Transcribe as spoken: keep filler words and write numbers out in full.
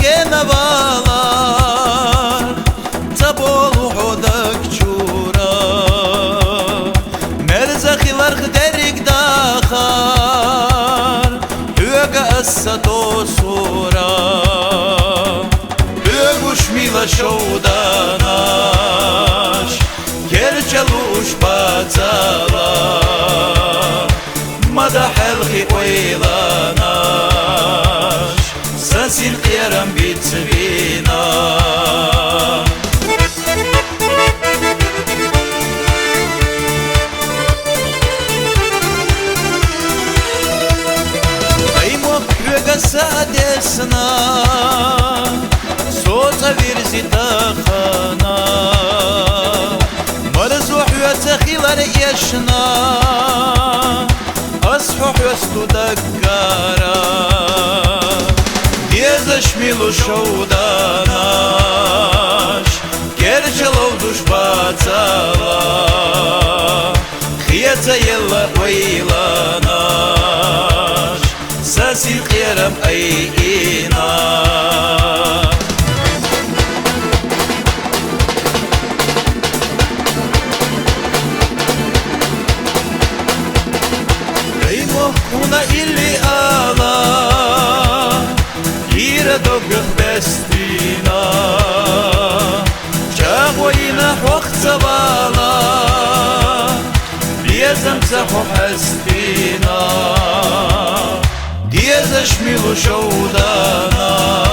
Генавалар, цӀаболу хьо даг чура, мерза хиларх дерриг дахар, хьоьга ас ца тосура. Хьоьгуш мила шовданаш, керча лууш бацала, ма дахьалхи ойланаш, сан синкъерам бицвина. Ай, мохк хьоьга са а десна, со цӀа вирзи тахана. Марзо хьоьца хилар эшна, ас хьо хьесту даггара. Дезаш мила шовданаш, керча ловзуш бацала, хеца елла ойланаш, сан синкъерам айина. Ай, мохк хьуна илли ала, кӀира доггах бестина, чӀагӀо йина хьох ца вала, безамца хьо хьестина. Дезаш мила шовданаш,